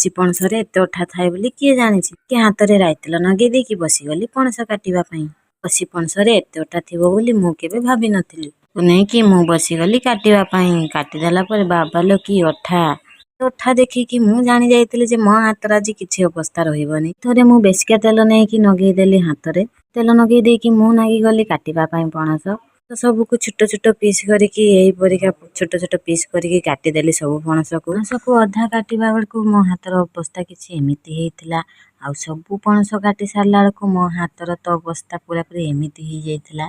କଷି ପଣସରେ ଏତେ ଅଠା ଥାଏ ବୋଲି କିଏ ଜାଣିଛି। କି ହାତରେ ରାଇତେଲ ନଗେଇ ଦେଇକି ବସିଗଲି ପଣସ କାଟିବା ପାଇଁ। କଷି ପଣସରେ ଏତେ ଅଠା ଥିବ ବୋଲି ମୁଁ କେବେ ଭାବିନଥିଲି। ନେଇକି ମୁଁ ବସିଗଲି କାଟିବା ପାଇଁ। କାଟିଦେଲା ପରେ ବାବାଲୋ କି ଅଠା! ଅଠା ଦେଖିକି ମୁଁ ଜାଣି ଯାଇଥିଲି ଯେ ମୋ ହାତର ଆଜି କିଛି ଅବସ୍ଥା ରହିବନି। ଥରେ ମୁଁ ବେଶିକା ତେଲ ନେଇକି ନଗେଇଦେଲି ହାତରେ। ତେଲ ନଗେଇ ଦେଇକି ମୁଁ ନାଗିଗଲି କାଟିବା ପାଇଁ ପଣସ। ତ ସବୁକୁ ଛୋଟ ଛୋଟ ପିସ୍ କରିକି, ଏହିପରିକା ଛୋଟ ଛୋଟ ପିସ୍ କରିକି କାଟିଦେଲି ସବୁ ପଣସକୁ। ପଣସକୁ ଅଧା କାଟିବା ବେଳକୁ ମୋ ହାତର ଅବସ୍ଥା କିଛି ଏମିତି ହେଇଥିଲା। ଆଉ ସବୁ ପଣସ କାଟି ସାରିଲା ବେଳକୁ ମୋ ହାତର ତ ଅବସ୍ଥା ପୁରାପୁରି ଏମିତି ହେଇଯାଇଥିଲା।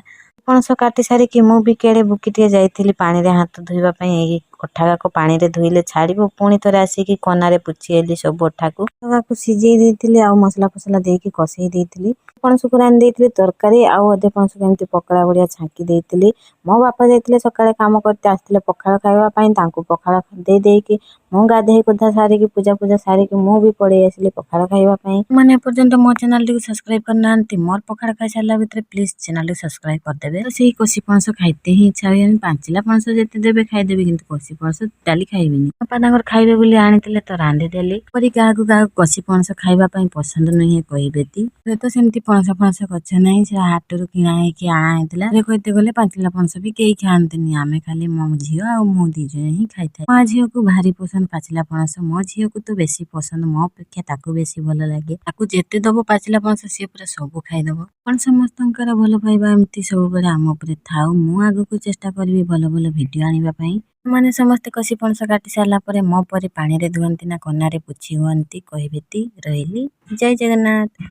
ପଣସ କାଟି ସାରିକି ମୁଁ ବି କେଡ଼େ ବୁକିଟିଏ ଯାଇଥିଲି ପାଣିରେ ହାତ ଧୋଇବା ପାଇଁ। ଏଇ ଅଠାଗାକୁ ପାଣିରେ ଧୋଇଲେ ଛାଡ଼ିବ। ପୁଣି ଥରେ ଆସିକି କନାରେ ପୋଛି ହେଲି ସବୁ ଅଠାକୁ। ଅଠାକୁ ସିଝେଇ ଦେଇଥିଲି ଆଉ ମସଲା ଫସଲା ଦେଇକି କଷେଇ ଦେଇଥିଲି। ପଣସକୁ ରାନ୍ଧି ଦେଇଥିଲି ତରକାରୀ, ଆଉ ଅଧେ ପଣସକୁ ଏମିତି ପକୋଡ଼ା ଭଳିଆ ଛାଙ୍କି ଦେଇଥିଲି। ମୋ ବାପା ଯାଇଥିଲେ ସକାଳେ କାମ କରତେ, ଆସିଥିଲେ ପଖାଳ ଖାଇବା ପାଇଁ। ତାଙ୍କୁ ପଖାଳ ଦେଇ ଦେଇକି ମୁଁ ଗାଧେଇ ଗୁଧା ସାରିକି, ପୂଜା ପୂଜା ସାରିକି ମୁଁ ବି ପଳେଇ ଆସିଲି ପଖାଳ ଖାଇବା ପାଇଁ। ମାନେ ଏପର୍ଯ୍ୟନ୍ତ ମୋ ଚ୍ୟାନେଲଟିକୁ ସବସ୍କ୍ରାଇବ କରିନାହାନ୍ତି, ମୋର ପଖାଳ ଖାଇସାରିଲା ଭିତରେ ପ୍ଲିଜ ଚ୍ୟାନେଲଟିକୁ ସବସ୍କ୍ରାଇବ କରିଦେବେ। ତ ସେଇ କଷି ପଣସ ଖାଇତେ ହିଁ ଇଚ୍ଛା ହୁଏନି। ପାଚିଲା ପଣସ ଯେତେ ଦେବେ ଖାଇଦେବି, କିନ୍ତୁ କଷି ପଣସ ଟୋଟାଲି ଖାଇବିନି। ବାପା ତାଙ୍କର ଖାଇବେ ବୋଲି ଆଣିଥିଲେ ତ ରାନ୍ଧିଦେଲି। ପରି କାହାକୁ କାହାକୁ କଷି ପଣସ ଖାଇବା ପାଇଁ ପସନ୍ଦ ନୁହେଁ କହିବେ ତି। ଘରେ ତ ସେମିତି ପଣସ ଫଣସ ଗଛ ନାହିଁ, ସେ ହାଟରୁ କିଣା ହେଇକି ଆଣା ହେଇଥିଲା। ଘରେ କହିତେ ଗଲେ ପାଚିଲା ପଣସ ବି କେହି ଖାଆନ୍ତିନି। ଆମେ ଖାଲି ମୋ ଝିଅ ଆଉ ମୁଁ ଦି ଜଣ ହିଁ ଖାଇଥାଏ। ମୋ ଝିଅକୁ ଭାରି ପସନ୍ଦ ପାଚିଲା ପଣସ। ମୋ ଝିଅକୁ ତ ବେଶୀ ପସନ୍ଦ, ମୋ ଅପେକ୍ଷା ତାକୁ ବେଶୀ ଭଲ ଲାଗେ। ତାକୁ ଯେତେ ଦବ ପାଚିଲା ପଣସ, ସିଏ ପୁରା ସବୁ ଖାଇଦବ। ଆପଣ ସମସ୍ତଙ୍କର ଭଲ ପାଇବା ଏମିତି ସବୁବେଳେ ଆମ ଉପରେ ଥାଉ। ମୁଁ ଆଗକୁ ଚେଷ୍ଟା କରିବି ଭଲ ଭଲ ଭିଡ଼ିଓ ଆଣିବା ପାଇଁ। ମାନେ ସମସ୍ତେ କଷି ପଣସ କାଟି ସାରିଲା ପରେ ମୋ ପରି ପାଣିରେ ଧୁଅନ୍ତି ନା କନାରେ ପୋଛି ହୁଅନ୍ତି କହିବେ ତି। ରହିଲି, ଜୟ ଜଗନ୍ନାଥ।